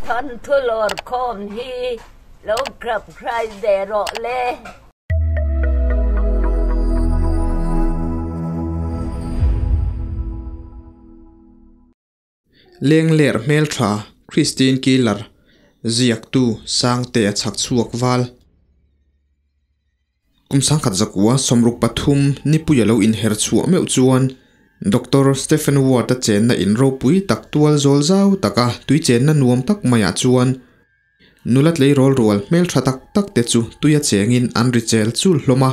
Thawnthu lawrkhawm hi lo subscribe ve rawh le. Lengler hmeltha Christine Keeler ziaktu Sangtea chhak chhuak val. Kum sangkhat zakua 63 nipuia lo inher chhuah meuh chuan Doctor Stephen Ward-a chenna in ropui tak tual zawl zau taka tui chenna nuam tak maiah chuan nula tleirawl rual hmeltha tak tak te chu tuia chengin an ri chel chul hlawm a.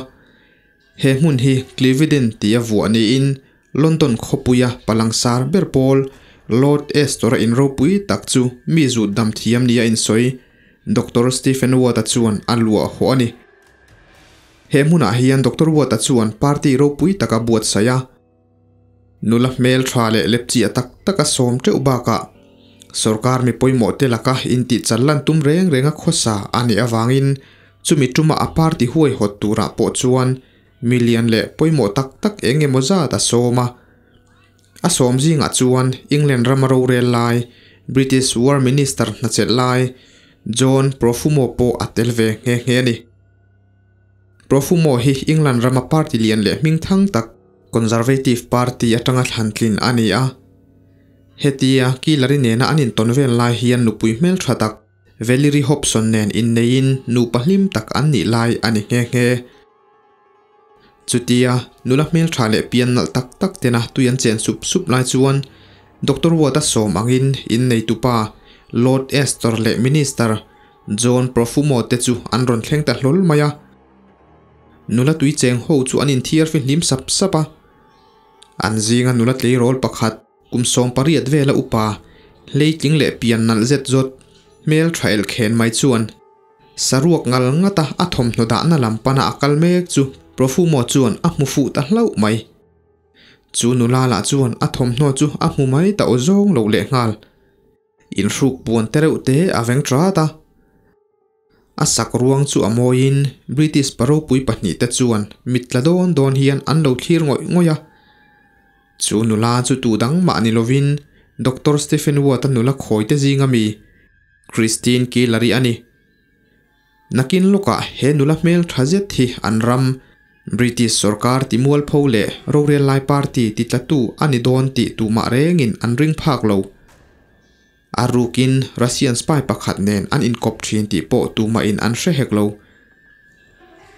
He hmun hi Cliveden tia vuah niin London khawpuia palangsar ber pawl Lord Astor-a in ropui tak chu mi zut dam thiam nia insawi Doctor Stephen Ward-a chuan a luah hawh a ni. He hmunah hian Doctor Watt-a chuan party ropui tak a buatsaih a, nula hmel tha leh lepchiah tak tak a sawm teuh bakah sorkar mi pawimawh te laka intih chal lan tum reng reng a khawsa a nih avangin chumi tuma a party huaihawt turah pawh chuan milian leh pawimawh tak tak eng emaw zat a sawm a. A sawm zingah chuan England rama rorel lai, British War Minister hnachelh lai John Profumo pawh a tel ve nghe nghe a ni. Profumo hi England rama party lian leh hmingthang tak Conservative Party atanga thlantlin a ni a. Hetia Keeler-i nena an intawn vel lai hian nupui hmeltha tak Valerie Hobson nen inneiin nupa hlim tak an nih lai a ni nghe nghe. Chutia nula hmeltha leh pian nalh tak tak tena tui an chen sup sup lai chuan Doctor Watt-a sawm angin inneitupa Lord Astor leh Minister John Profumo te chu an rawn thleng ta hlawl mai a. Nula tui cheng ho chu an inthiar fihlim sap sap a. An zinga nula tleirawl pakhat kum 18 vela upa hleitling leh pian nalh zet zawt hmel tha el khen mai chuan saruak ngal ngata a thawmhnaw dahna lam pana a kal mek chu Profumo chuan a hmu fuh ta hlauh mai. Chu nula lah chuan a thawmhnaw chu a hmu mai ta aw zawng lo leh nghal. Inhruk puan te reuh te a veng trat a. A sak ruang chu a mawiin British pa ropui pahnih te chuan mit tla dawn dawn hian an lo thlir ngawih ngawih a. Chu nula chu tu dang mah ni lovin Doctor Stephen Watt-a nula khawi te zinga mi Christine Keeler-i a ni. Nakin lawkah he nula hmel tha zet hi an ram British sorkar ti mualpho leh rorel lai party ti tlatu a ni dawn tih tumah rengin an ring phak lo. A rukin Russian spy pakhat nen an inkawp thin tih pawh tumahin an hre hek lo.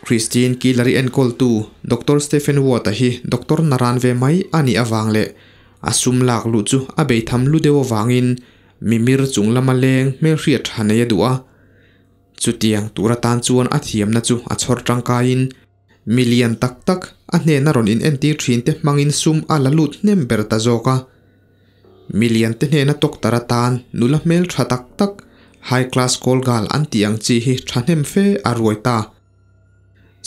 Christine Keeler-i enkawltu Doctor Stephen Watt-a hi doctor naran ve mai a nih avang leh a sum lak luh chu a beitham lu deuh avangin mimir chung lama leng hmelhriat tha nei a duh a. Chutiang tur atan chuan a thiamna chu a chhawr tangkaiin milian tak tak a hnena rawn inentir thin te hmangin sum a la lut hnem ber ta zawk a. Milian te hnena doctor atan nula hmel tha tak tak high class call girl an tih ang chi hi thahnem fe a ruai ta.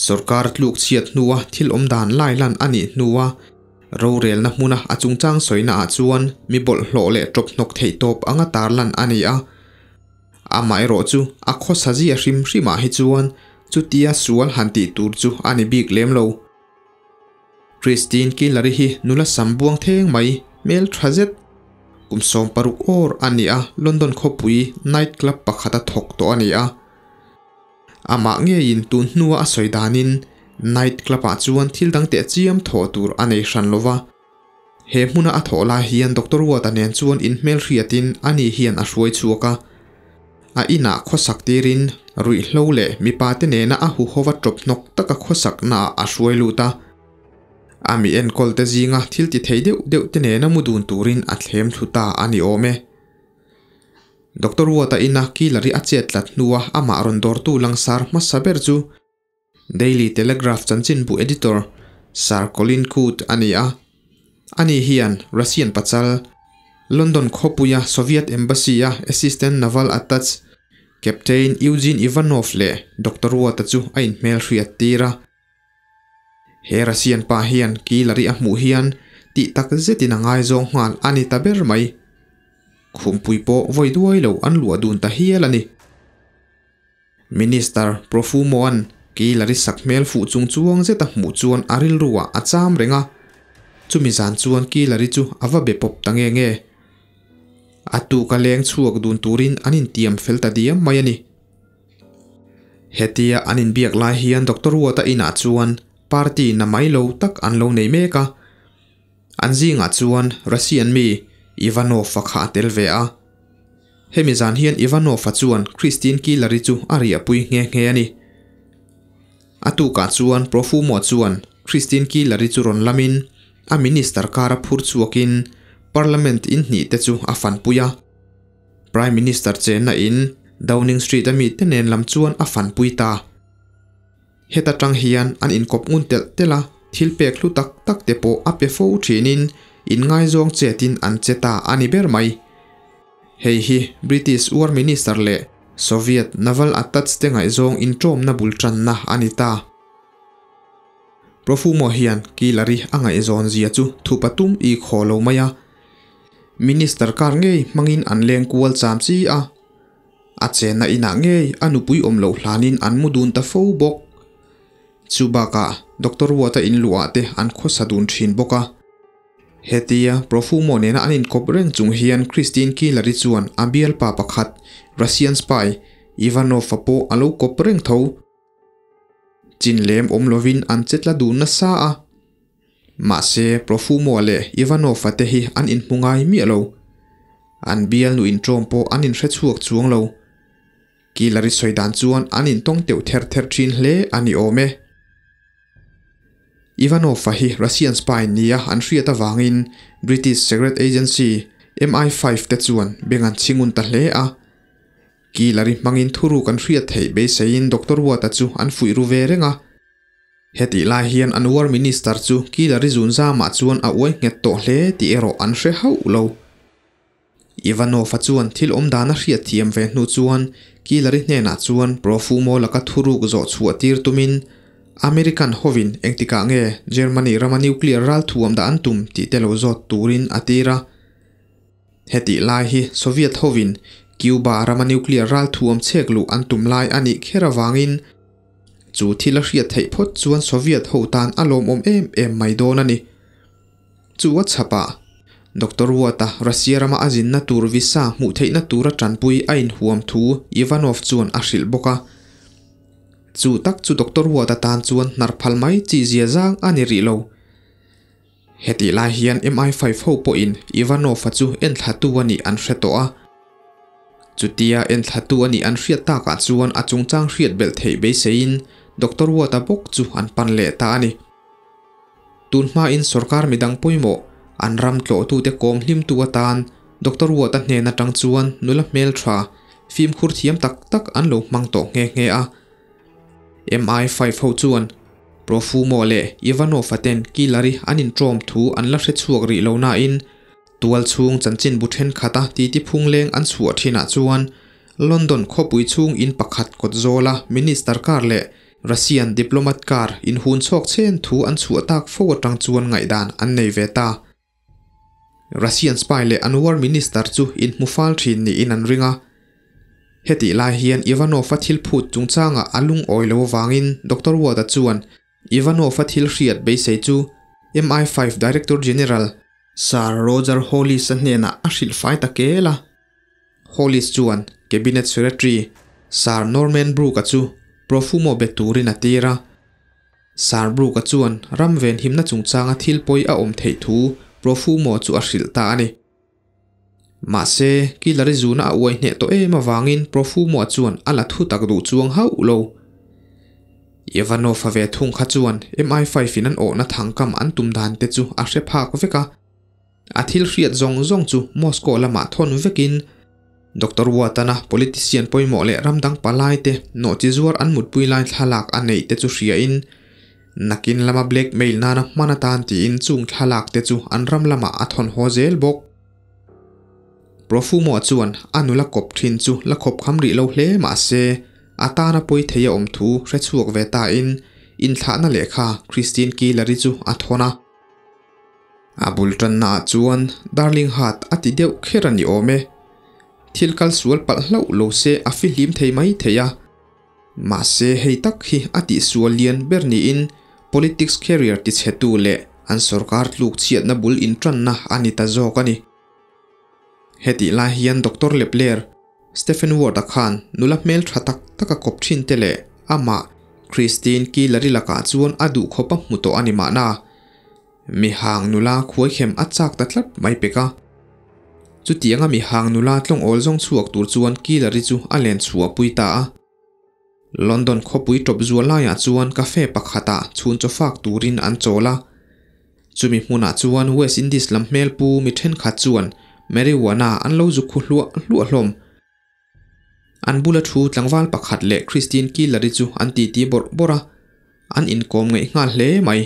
Sorkar tluk chhiat hnua thil awm dan lai lan a nih hnua rorelna hmuna a chungchang sawina ah chuan mi bawlhhlawh leh tawp hnawk theih tawp anga tarlan a ni a. Amaherawh chu a khawsa zia hrim hrimah hi chuan chutia sual han tih tur chu a ni bik lem lo. Christine Keeler-i hi nula sam buang theng mai, hmel tha zet. Kum 60 awr a ni a, London khawpui night club pakhata thawk tawh a ni a. Amah ngeiin tun hnua a sawi danin night club-ah chuan thil dang teh chiam thawh tur a nei hran lo va. He hmuna a thawh lai hian Doctor Watt-a nen chuan inhmel hriatin ani hian a hruai chhuak a. A inah khawsak tirin ruihhlo leh mipa te nena a huhova tawp hnawk taka khawsaknaah a hruai lut a. A mi enkawl te zinga thil ti thei deuh deuh te nena mu dun turin a thlem thlu ta a ni awm e. Doctor Watt-a ina Keeler-i a chet tlat hnua amah rawn dawrtu langsar hmasa ber chu Daily Telegraph chanchinbu editor Sir Colin Coote a ni a. Ani hian Russian pachal, London khawpuia Soviet Embassy-a Assistant Naval Attache Captain Eugene Ivanov leh Doctor Watt-a chu a inhmel hriat tir a. He Russian pa hian Keeler-i a hmuh hian tih tak zetin a ngaizawng nghal a ni ta ber mai. Khumpui pawh vawi duai lo an luah dun ta hial a ni. Minister Profumo-a'n Keeler-i sak hmel fuh chung chuang zeta hmuh chuan a rilruah a cham reng a. Chumi zan chuan Keeler-i chu a va be pawp ta nge nge. A tuka leng chhuak dun turin an intiam fel ta diam mai a ni. Hetia an inbiak lai hian Doctor Ruata inah chuan party na mai lo tak an lo nei mek a. An zingah chuan Russian mi Ivanov-a kha a tel ve a. Hemi zan hian Ivanov-a chuan Christine Keeler-i chu a riahpui nghe nghe a ni. A tukah chuan Profumo chuan Christine Keeler-i chu rawn lamin a minister kara phur chhuakin Parliament in hnih te chu a fanpui a. Prime Minister chenna in Downing Street a mite nen lam chuan a fanpui ta. Heta tang hian an inkawp ngun telh telh a, thil pek hlu tak tak te pawh a pe fo thinin inngaizawng chetin an che ta a ni ber mai. Hei hi British War Minister leh Soviet Naval Attache te ngaihzawng inṭawmna bul tanna a ni ta. Profumo hian Killary a ngaihzawn zia chu thu patum i khaw lo mai a, Minister kar ngei hmangin an leng kual cham chi a, a chenna inah ngei a nupui awm loh hlanin an mu dun ta fo bawk. Chu bakah Doctor Watt-a inluah te an khawsa dun thin bawk a. Hetia Profumo nena an inkawp reng chung hian Christine Killary chuan a bialpa pakhat Russian spy Ivanov-a pawh a lo kawp reng tho. Chin lem awm lovin an che tla duh nasa a. Mahse, Profumo leh Ivanov-a te hi an inhmu ngai miah lo. An bialnu inṭawm pawh an inhre chhuak chuang lo. Killary sawi dan chuan an intawng teuh ther ther ṭhin hle a ni awm e. Ivanov-a hi Russian spy nia an hriat avangin British secret agency MI5 te chuan beng an chhingun ta hle a. Killary hmangin thuruk an hriat theih beiseiin Doctor Watt-a chu an fuih ru ve reng a. Hetih lai hian an War Minister chu Killary zun zamah chuan a uai nghet tawh hle tih erawh an hre hauh lo. Ivanov-a chuan thil awm dan a hriat thiam ve hnu chuan Killary hnenah chuan Profumo laka thuruk zawh chhuah tir tumin American hovin engtikah nge Germany rama nuclear ral thuam dah an tum tih te lo zawt turin a tir a. Hetih lai hi Soviet hovin Cuba rama nuclear ral thuam chhek luh an tum lai a nih kher avangin chu thil a hriat theih phawt chuan Soviet ho tan a lawmawm em em mai dawn a ni. Chu a chhapah Doctor Watt-a Russia rama a zinna tur visa hmuh theihna tura tanpui a inhuam thu Ivanov chuan a hrilh bawk a. Chu tak chu Doctor Watt-a tan chuan hnar phal mai chi zia zang a ni rih lo. Hetih lai hian MI5 ho pawhin Ivanov-a chu enthlatu a nih an hre tawh a. Chutia enthlatu a nih an hriat takah chuan a chungchang hriat belh theih beiseiin Doctor Watt-a bawk chu an pan leh ta a ni. Tun hmain sorkar midang pawimawh an ram tlawhtute kawm hlimtu atan Doctor Watt-a hnen atang chuan nula hmeltha fimkhur thiam tak tak an lo hmang tawh nghe nghe a. MI5 ho chuan Profumo leh Ivanov-a ten Killary an inṭawm thu an la hre chhuak rih lo nain tual chhung chanchinbu ṭhenkhata titi phungleng an chhuah ṭhinah chuan London khawpui chhung in pakhat kawt zawla Minister car leh Russian diplomat car inhun chhawk chhen thu an chhuah tak fo aṭang chuan ngaihdan an nei ve ta. Russian spy leh an war minister chu inhmu fal thin niin an ring a. Hetih lai hian Ivanov-a thil phut chungchangah a lungawi lo avangin Doctor Watt-a chuan Ivanov-a thil hriat beisei chu MI5 Director General Sir Roger Hollis-a hnenah a hrilh fai ta kel a. Hollis chuan Cabinet Secretary Sir Norman Brooke-a chu Profumo be turin a tir a. Sir Brooke-a chuan ram venhimna chungchanga thil pawi a awm theih thu Profumo chu a hrilh ta a ni. Mahse, Killary zuna a uai hneh tawh em avangin Profumo-a chuan a la thu tak duh chuang hauh lo. Ivanov-a ve thung kha chuan MI5 in an awhna thangkam an tum dan te chu a hre phak vek a. A thil hriat zawng zawng chu Moscow lamah thawn vekin Doctor Watt-ana politician pawimawh leh ram dang palai te nawhchi zuar an mutpui lai thlalak a neih te chu hriain nakin lama blackmail nana hman atan tiin chung thlalak te chu an ram lamah a thawn haw zel bawk. Profumo chuan a nula kawp thin chu la khawp kham rih lo hle mah se a tana pawi thei a awm thu hre chhuak ve tain inthlahna lehkha Christine Keeler-i chu a thawn a. A bul tanna ah chuan Darling Heart a ti deuh kher a ni awm e. Thil kal sual palh hlauh lo se a fihlim thei mai thei a. Mahse hei tak hi a tihsual lian ber niin politics career tichhetu leh an sorkar tluk chhiatna bul intanna a ni ta zawk a ni. Hetih lai hian Doctor Lepler, Stephen Ward-a khan nula hmel tha tak tak a kawp thin te leh amah Christine Keeler-i lakah chuan a duh khawp a hmu tawh a ni mahna. Mihang nula khuaikhem a chak ta tlat mai pek a. Chutianga mihang nula tlawng awl zawng chhuak tur chuan Keeler-i chu a len chhuah pui ta a. London khawpui tawp zual laiah chuan cafe pakhatah chhun chaw fak turin an chawl a. Chumi hmunah chuan West Indies lam hmel pu mi thenkhat chuan marijuana an lo zuk khu hluah hluah hlawm. An bula thu tlangval pakhat leh Christine Keeler-i chu an titi bawrh bawrh a, an inkawm ngaih nghal hle mai.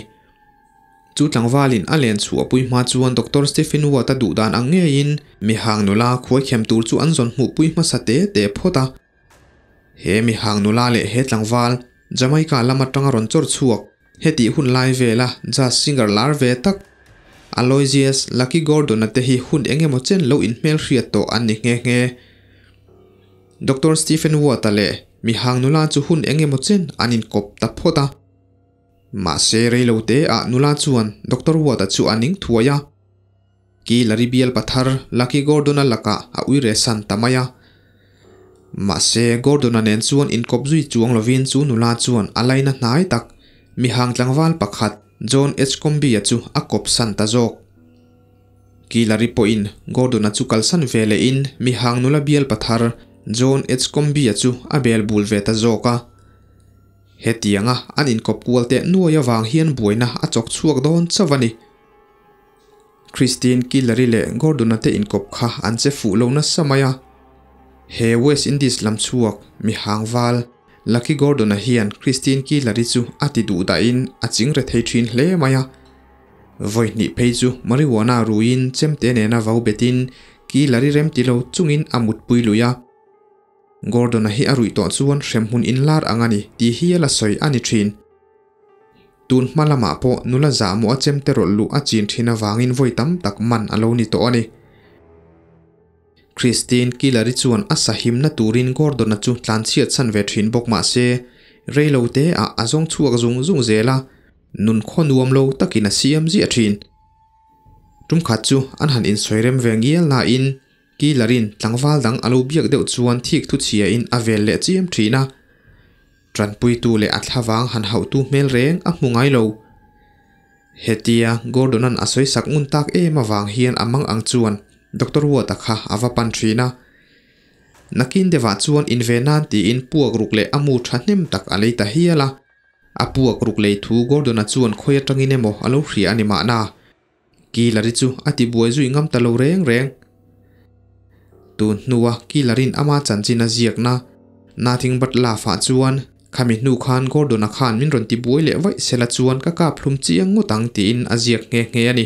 Chu tlangvalin a len chhuah pui hma chuan Doctor Stephen Watt-a duh dan ang ngeiin mihang nula khuaikhem tur chu an zawn hmuhpui hmasa te te phawt a. He mihang nula leh he tlangval Jamaica lam atanga rawn chawr chhuak Hetih hun lai vela jazz singer lar ve tak Aloysius Lucky Gordon-a te hi hun eng emaw chen lo inhmelhriat tawh an ni nghe nghe. Doctor Stephen Watt-a leh mihang nula chu hun eng emaw chen an inkawp ta phawt a. Mahse reilo te ah nula chuan Doctor Watt-a chu a ning thuai a. Ki Larry bial pathar Lucky Gordon-a lakah a uire san ta mai a. Mahse, Gordon-a nen chuan inkawp zui chuang lovin chu nula chuan a laina hnai tak mihang tlangval pakhat John Edgecombe-a chu a kawp san ta zawk. Ki Larry pawhin Gordon-a chu kalsan ve lehin mihang nula bial pathar John Edgecombe-a chu a bel bul ve ta zawk a. Hetianga an inkawp kual teh nuai avang hian buaina a chawk chhuak dawn chauh a ni. Christine Killary leh Gordon-a te inkawp kha an che fuh lo nasa mai a. He West Indies lam chhuak mi hangval Lucky Gordon-a hian Christine Killary chu a ti duh dahin a ching re thei thin hle mai a. Vawi hnih phei chu marijuana ruiin chemte nena vau betin Killary rem ti lo chungin a mutpui lui a. Gordon-a hi a ruih tawh chuan hremhmun inlar ang a ni tih hi a la sawi a ni thin. Tun hma lamah pawh nula zahmawh a chemte rawlh luh a chin thin avangin vawi tam tak man a lo ni tawh a ni. Christine Killary chuan a sahimna turin Gordon-a chu tlanchhiat chhan ve thin bawk mah se, reilo te ah a zawng chhuak zung zung zel a, nun khaw nuam lo takin a siam ziah thin. Tum khat chu an han insawi rem ve ngial nain Killary-in tlangval dang a lo biak deuh chuan thik thu chhiain a vel leh chiam thin a. Tanpuitu leh a thlavang han hauhtu hmel reng a hmu ngai lo. Hetia Gordon-a'n a sawi sak ngun tak em avang hian a mang ang chuan Doctor Watt-a kha a va pan thin a. Nakin deuhah chuan inve nan tiin puak ruk leh a mu thahnem tak a lei ta hial a. A puak ruk lei thu Gordon-a chuan khawi atangin emaw a lo hria a ni mahna. Killary chu a ti buai zui ngam ta lo reng reng. Tun hnua Killary-in ama chanchin a ziakna Nothing But Love-ah chuan khami hnu khan Gordon-a khan min rawn ti buai leh vaih sela chuan ka kap hlum chiang ngawt ang tiin a ziak nghe nghe a ni.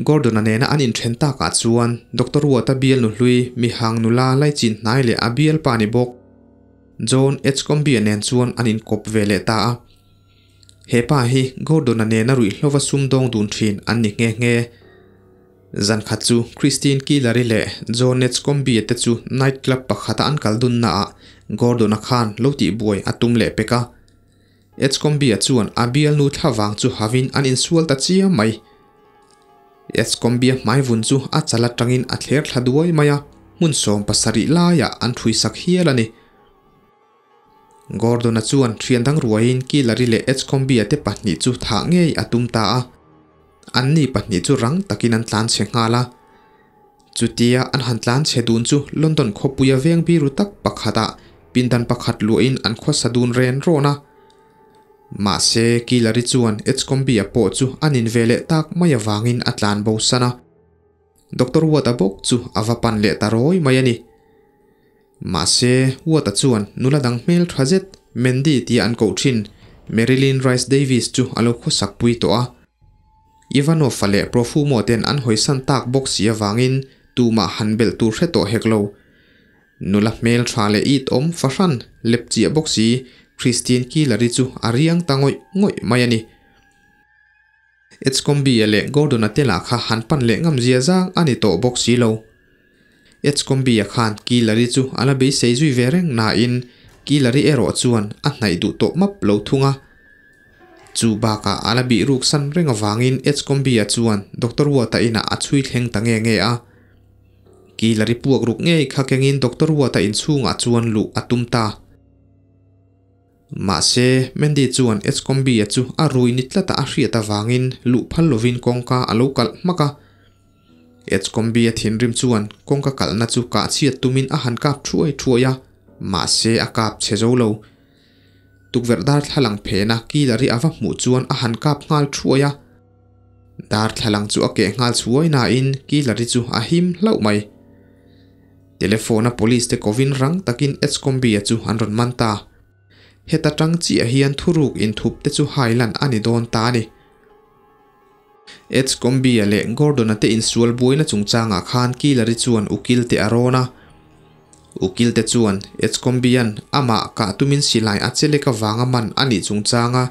Gordon-a nena an inthen takah chuan Doctor Watt-a bial nuhlui mihang nula laichin hnai leh a bialpa ni bawk John Edgecombe-a nen chuan an inkawp ve leh ta a. He pa hi Gordon-a nena ruihhlova sumdawng dun thin an ni nghe nghe. Zan khat chu Christine Keeler-i leh John Edgecombe-a te chu night club pakhata an kal dunnaah Gordon-a khan lo tihbuai a tum leh pek a. Edgecombe-a chuan a bialnu thlavang chu havin an insual ta chiam mai. Edgecombe-a hmaivun chu a chal atangin a thler thla duai mai a, hmun 70 laiah an thuisak hial a ni. Gordon-a chuan thian dang ruaiin Killary leh Edgecombe-a te pahnih chu thah ngei a tum ta a. Anni pahnih chu rang takin an tlan chhe nghal a. Chutia an han tlan chhe dun chu London khawpuia veng biru tak pakhatah pindan pakhat luahin an khawsa dun ren rawn a. Mahse, Killary chuan Edgecombe-a pawh chu a nin ve leh tak mai avangin a tlan bo san a. Doctor Watt-a bawk chu a va pan leh ta rawi mai a ni. Mahse, Watt-a chuan nula dang hmel tha zet Mandy tia an koh thin Marilyn Rice Davis chu a lo khawsak pui tawh a. Ivanov-a leh Profumo ten an hawisan tak bawk si avangin tumah han belh tur hre tawh hek lo. Nula hmel tha leh it awm fahran lep chiah bawk si Christine Keeler-i chu a riang ta ngawih ngawih mai a ni. Edgecombe-a leh Gordon-a te lah kha han pan leh ngam zia zang a ni tawh bawk si lo. Edgecombe-a khan Killary chu a la beisei zui ve reng nain Killary erawh chuan a hnaih duh tawh map lo thung a. Chu bakah a la bih ruk san reng avangin Edgecombe-a chuan Doctor Watt-a inah a chhui thleng ta nge nge a. Killer-i puak ruk ngei kha kengin Doctor Watt-a inchhungah chuan luh a tum ta. Mahse, Mandy chuan Edgecombe-a chu a rui ni tlata a hriat avangin luh phal lovin kawngka a lo kalh hmak a. Edgecombe-a thinrim chuan kawngka kalhna chu kah chhiat tumin a han kap thuai thuai a, mahse a kap chhe zo lo. Tukverh darthlalang phena Killer-i a va hmuh chuan a han kap nghal thuai a. Darthlalang chu a keh nghal chhuai nain Killer-i chu a him hlauh mai. Telephone-a police te kovin rang takin Edgecombe-a chu an rawn man ta. Heta tang chiah hian thuruk inthup te chu hailan a ni dawn ta a ni. Edgecombe-a leh Gordon-a te insual buaina chungchangah khan Killer-i chuan ukil te a rawn a. Ukil te chuan Edgecombe-a'n amah kah tumin silai a chelek avanga man a nih chungchanga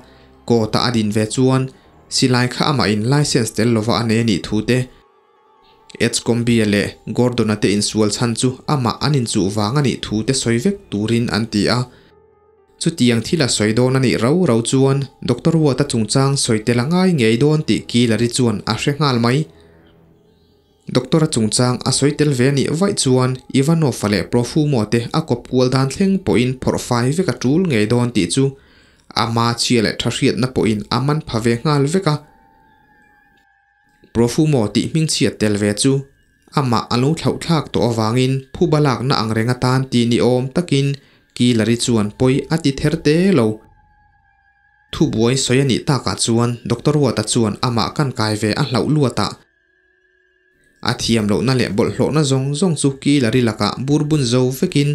court-a a din ve chuan silai kha amahin licence tel lova a nei a nih thu te, Edgecombe-a leh Gordon-a te insual chhan chu amah an inchuh vang a nih thu te sawi vek turin an ti a. Chutiang thil a sawi dawn a nih rau rau chuan Doctor Watt-a chungchang sawi tel a ngai ngei dawn tih Killer-i chuan a hre nghal mai. Doctor-a chungchang a sawi tel ve a nih vaih chuan Ivanov-a leh Profumo te a kawp kual dan thleng pawhin phawrh fai vek a tul ngei dawn tih chu ama chhia leh tha hriatna pawhin a man pha ve nghal vek a. Profumo tih hmingchhiat tel ve chu amah a lo thlauh thlak tawh avangin phuba lakna ang reng atan ti ni awm takin Killer-i chuan pawi a ti ther te lo. Thubuai sawi a nih takah chuan Doctor Watt-a chuan amah kan kai ve a hlauh luat a. A thiam lohna leh bawlhhlawhna zawng zawng chu Killer-i lakah bur bun zo vekin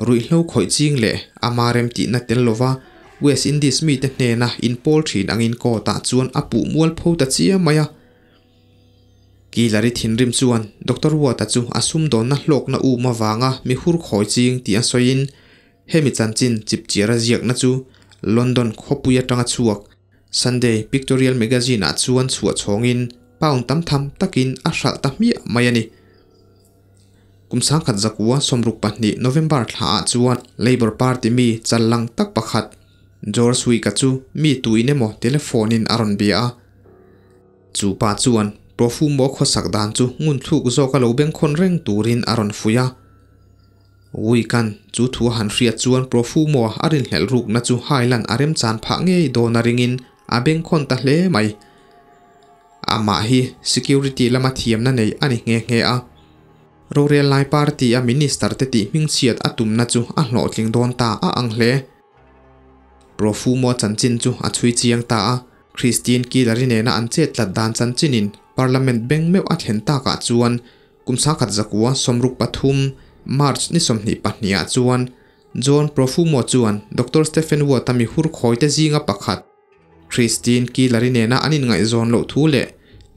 ruihhlo khawih ching leh ama remtihna tel lova West Indies mite hnena inpawl thin angin court-ah chuan a puh mual pho ta chiam mai a. Killer-i thinrim chuan Doctor Watt-a chu a sumdawnna hlawkna um avanga mi hur khawi ching tih a sawiin hemi chanchin chipchiara ziakna chu London khawpui atanga chhuak Sunday Pictorial Magazine-ah chuan chhuah chhawngin pound tam tham takin a hralh ta hmiah mai a ni. Kum sangkhat zakua 62 November thlaah chuan Labour Party mi challang tak pakhat George Wick-a chu mi tuin emaw telephone-in a rawn bia a. Chu pa chuan Profumo khawsak dan chu ngun thluk zawka lo bengkhawn reng turin a rawn fuih a. Wick-a'n chu thu a han hriat chuan Profumo a rinhlelh rukna chu hailan a remchan phah ngei dawn a ringin a bengkhawn ta hle mai. Amah hi security lama thiamna nei a ni nghe nghe a. Rorel lai party a minister te tih hmingchhiat a tumna chu a hlawhtling dawn ta a ang hle. Profumo chanchin chu a chhui chiang ta a, Christine Killer-i nena an chet tlat dan chanchinin Parliament beng meuh a thlen takah chuan kum 1963 March ni 22 ah chuan John Profumo chuan Doctor Stephen Watt-a mi hur khawite zinga pakhat Christine Killer-i nena an inngaihzawn loh thu leh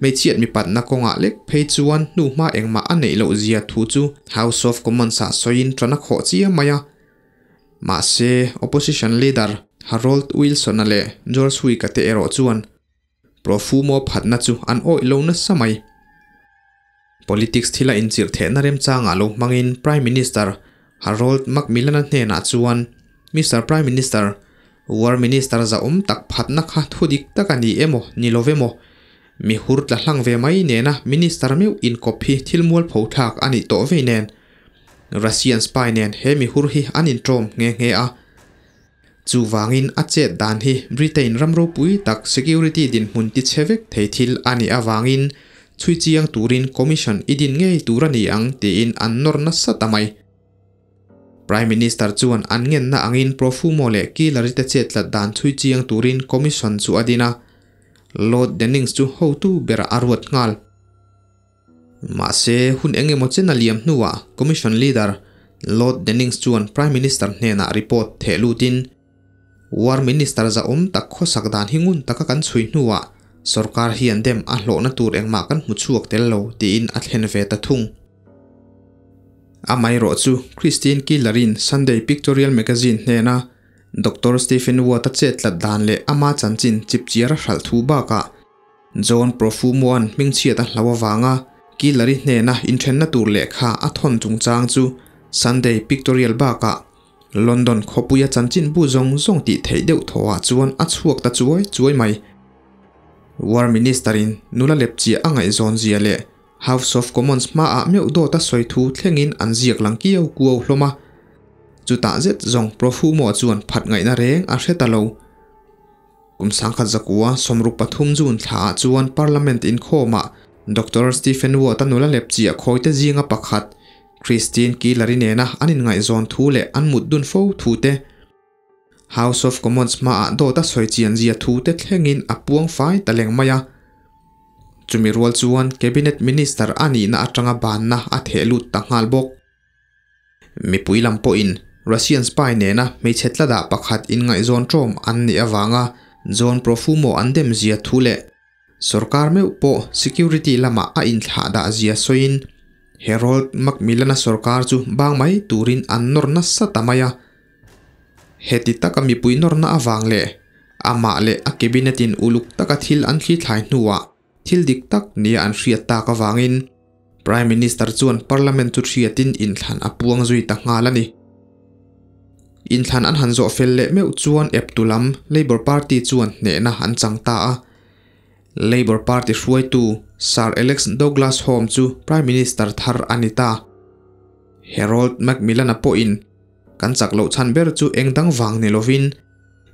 hmeichhiat mipatna kawngah lek phei chuan hnuhma engmah a neih loh zia thu chu House of Commons-ah sawiin tan a khawh chiam mai a. Mahse, Opposition Leader Harold Wilson-a leh George Huik-a te erawh chuan Profumo phatna chu an awih lo nasa mai. Politics thila inchirh thehna remchangah lo hmangin Prime Minister Harold Macmillan-a hnenah chuan, Mister Prime Minister, War Minister zahawm tak phatna kha thu dik tak a ni emaw ni lo emaw, mi hur tla hlang ve mai nena Minister meuh inkawp hi thil mualpho thlak a nih tawh vei nen, Russian spy nen he mi hur hi an inṭawm nghe nghe a. Chuvangin a chet dan hi Britain ram ropui tak security dinhmun ti chhe vek thei thil a nih avangin chhui chiang turin commission i din ngei tur a ni ang tiin an nawr nasa ta mai. Prime Minister chuan an ngenna angin Profumo leh Killer-i te chet tlat dan chhui chiang turin commission chu a din a, Lord Dennings chu hotu berah a ruat nghal. Mahse, hun eng emaw chen a liam hnuah Commission Leader Lord Dennings chuan Prime Minister hnenah report theh lutin, War Minister zahawm tak khawsak dan hi ngun taka kan chhui hnuah sorkar hian dem a hlawhna tur engmah kan hmu chhuak tel lo tiin a thlen ve ta thung. Amaherawh chu Christine Keeler-in Sunday Pictorial Magazine hnena Doctor Stephen Watt-a chet tlat dan leh ama chanchin chipchiar a hralh thu bakah John Profumo-a'n hmingchhiat a hlau avanga Killer-i hnena inthenna tur lehkha a thawn chungchang chu Sunday Pictorial bakah London khawpuia chanchinbu zawng zawng tih theih deuh thawhah chuan a chhuak ta chuai chuai mai. War Minister-in nula lepchiah a ngaihzawn zia leh House of Commons hmaah meuh dawt a sawi thu thlengin an ziak lang kiau kuau hlawm a. Chutah zet zawng Profumo chuan phat ngaihna reng a hre ta lo. Kum sangkhat zakua 63 June thlaah chuan Parliament inkhawmah Doctor Stephen Watt-a nula lepchiah khawite zinga pakhat Christine Keeler-i nena an inngaihzawn thu leh an mut dun fo thu te, House of Commons hmaah dawt a sawi chian zia thu te thlengin a puang fai ta leng mai a. Chumi rual chuan Cabinet Minister a nihna atanga banna a theh lut ta nghal bawk. Mipui lam pawhin Russian spy nena hmeichhe tladah pakhat inngaihzawn ṭawm an nih avanga John Profumo an dem zia thu leh Sorkar meuh pawh security lamah a inthlah dah zia sawiin Harold Macmillan-a sorkar chu bang mai turin an nawr nasa ta mai a. Heti taka mipui nawrna avang leh amah leh a cabinet-in uluk taka thil an thli thlai hnuah thil dik tak nia an hriat tak avangin Prime Minister chuan Parliament chu hriatin inthlan a puang zui ta nghal a ni. Inthlan an han zawh fel leh meuh chuan eptu lam Labour Party chuan hnehna an chang ta a. Labour Party hruaitu Sir Alex Douglas Home chu Prime Minister thar a ni ta. Harold Macmillan-a pawhin, Kan chak loh chhan ber chu eng dang vang ni lovin,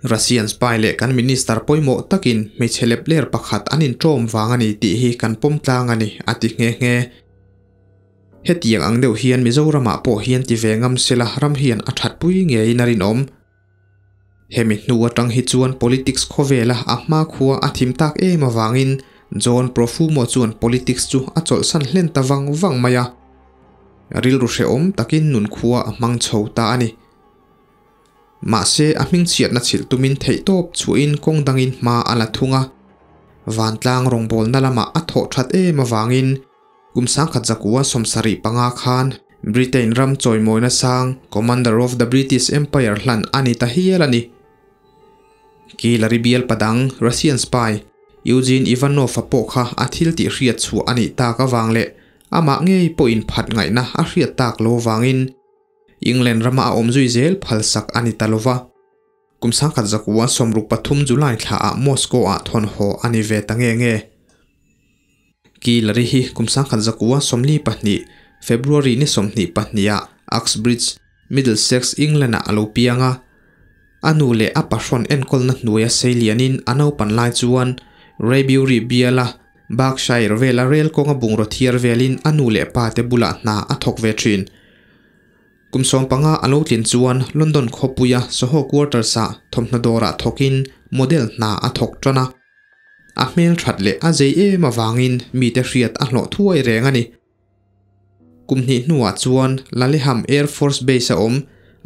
Russian spy leh kan minister pawimawh takin hmeichhe lepler pakhat an inṭawm vang a ni tih hi kan pawm tlang a ni, a ti nghe nghe. Hetiang ang deuh hian Mizoramah pawh hian ti ve ngam sela ram hian a thatpui ngeiin a rinawm. Hemi hnu atang hi chuan politics khawvela a hmakhua a thim tak em avangin John Profumo chuan politics chu a chawlhsan hlen ta vang vang mai a. Rilru hrehawm takin nunkhua a hmang chho ta a ni. Mahse a hmingchhiatna chhilh tumin theihtawp chhuahin kawng dangin hma a la thung a. Vantlang rawngbawlna lamah a thawh that em avangin Kum 1975 khan Britain ram chawimawina sang Commander of the British Empire hlan a ni ta hial a ni. Kilari bial padang Russian spy Eugene Ivanov-a pawh kha a thil tih hriat chhuah a nih tak avang leh amah ngei pawhin phat ngaihna a hriat tak lo vangin England rama a awm zui zel phalsak a ni ta lova. Kum 1963 July thlaah Moscow-ah thawnhaw a ni ve ta nge nge. Kilari hi kum 1942 February ni 22 ah Uxbridge, Middlesex, England ah a lo piang a. A nu leh a pahrawn enkawlna hnuaia sei lianin a naupan lai chuan Raybury biala Berkshire vela rel kawnga bungraw thiar velin a nu leh pa te bulah hna a thawk ve thin. Kum 15 a lo tlin chuan London khawpuia Soho Quarters ah thawmhnaw dawrah thawkin model hna a thawk tan a. A hmel that leh a zei em avangin mite hriat a hlawh thuai reng a ni. Kum hnih hnuah chuan Laleham Air Force Base a awm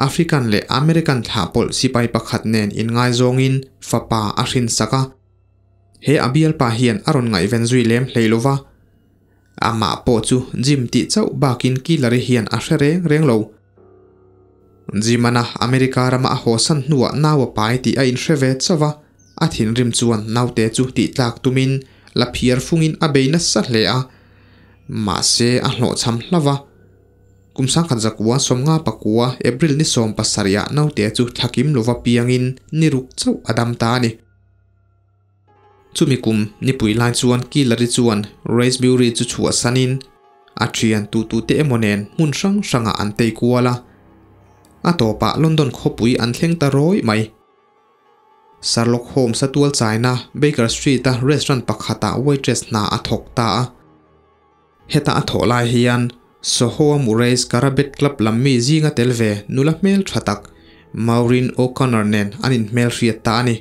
African leh American thlahpawlh sipai pakhat nen inngaizawngin fapa a hrinsak a. He a bialpa hian a rawn ngaihven zui lem hlei lo va. Amah pawh chu Jim tih chauh bakin Killary hian a hre reng reng lo. Jim-ana America rama a hawsan hnuah nau a pai tih a inhre ve chauh a, a thinrim chuan naute chu tihtlak tumin la phiar fungin a bei nasa hle a, mahse a hlawhchham hlauh a. Kum 1959 April ni 17 ah naute chu thlakim lova piangin ni ruk chauh a dam ta a ni. Chumi kum nipui lai chuan Killary chuan Raspberry chu chhuahsanin a thian tutute emaw nen hmun hrang hrangah an tei kual a. A tawpah London khawpui an thleng ta rawih mai. Sherlock Holmes-a tual chaina Baker Street-a restaurant pakhatah waitress hna a thawk ta a. Heta a thawh lai hian Soho-a Murray's Karabet Club lam mi zinga tel ve nula hmel tha tak Maureen O'Connor nen an inhmelhriat ta a ni.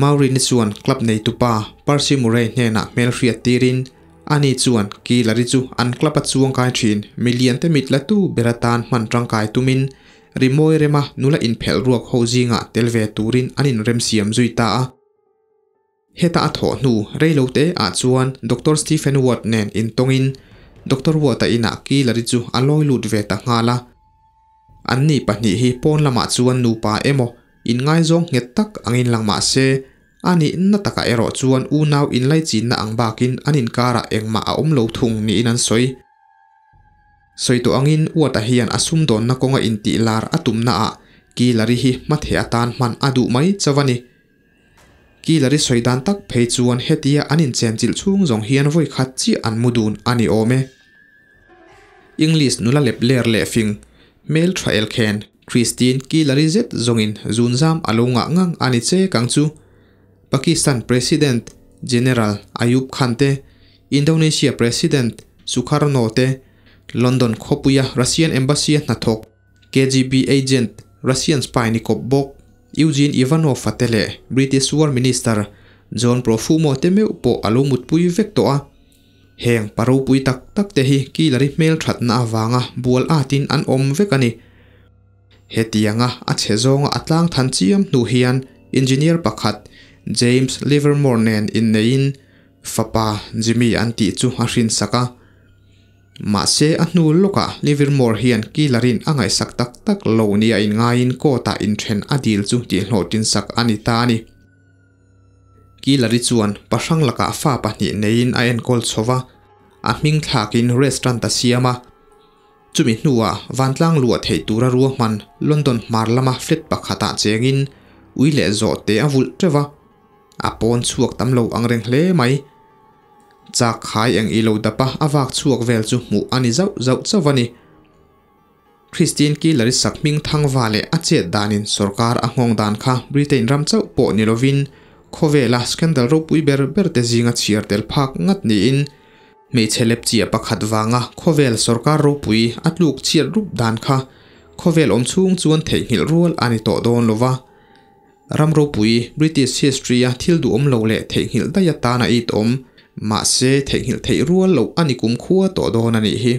Maureen-i chuan club neitupa Percy Murray hnenah hmelhriat tirin ani chuan Killary chu an club-a chuangkai thin milian te mit latu ber atan hman tangkai tumin rimawi rema nula inphelh ruak ho zingah tel ve turin an inremsiam zui ta a. Heta a thawh hnu reilo te ah chuan Doctor Stephen Ward nen intawngin Doctor Ward-a inah Killary chu a lawi lut ve ta nghal a. Anni pahnih hi pawn lamah chuan nupa emaw inngaizawng nghet tak angin lang mah se, a nihna takah erawh chuan unau inlaichinna ang bakin an inkarah engmah a awm lo thung niin an sawi. Sawi tawh angin Ward-a hian a sumdawnna kawnga intih lar a tumnaah Killary hi hmatheh atan hman a duh mai chauh a ni. Keeler-i sawi dan tak phei chuan hetia an inchenchilh chhung zawng hian vawi khat chiah an mu dun a ni awm e. English nula lep ler leh fing hmel tha elkhen Christine Keeler-i zet zawngin zunzam a lo ngah ngang a ni che kang chu. Pakistan President General Ayub Khan te, Indonesia President Sukarno te, London khawpuia Russian Embassy-a hnathawk KGB agent Russian spy ni kawp bawk Eugene Ivanov-a te leh British War Minister John Profumo te meuh pawh a lo mutpui vek tawh a. Heng pa ropui tak tak te hi Killary hmel thatna avanga bual atin an awm vek a ni. Hetianga a chhe zawnga a tlang than chiam hnu hian engineer pakhat James Livermore nen inneiin fapa Jimmy an tih chu a hrinsak a. Mahse a hnu lawkah Livermore hian Killary-in a ngaihsak tak tak lo nia inngaiin court-ah inthen a dil chu tihhlawhtinsak a ni ta a ni. Killary chuan pahrang lakah fa pahnih neiin a enkawl chho va, a hming thlakin restaurant a siam a. Chumi hnuah vantlang luah theih tura ruahman London hmar lama flat pakhatah chengin ui leh zawh te a vulh teuh va, a pawn chhuak tam lo ang reng hle mai. Chak khai eng i lo dap a, a vak chhuak vel chu hmuh a ni zauh zauh chauh a ni. Christine Keeler-i sak hming thangva leh a chet danin sorkar a nghawng dan kha Britain ram chauh pawh ni lovin khawvela scandal ropui ber ber te zinga chhiar tel phak ngat niin hmeichhe lepchia pakhat vanga khawvel sorkar ropui a tluk chhiat rup dan kha khawvel awm chhung chuan theihnghilh rual a ni tawh dawn lova. Ram ropui British history-a thil duhawm lo leh theihnghilh daih atana it awm mahse theihnghilh theih rual loh a ni kumkhua tawh dawn a nih hi.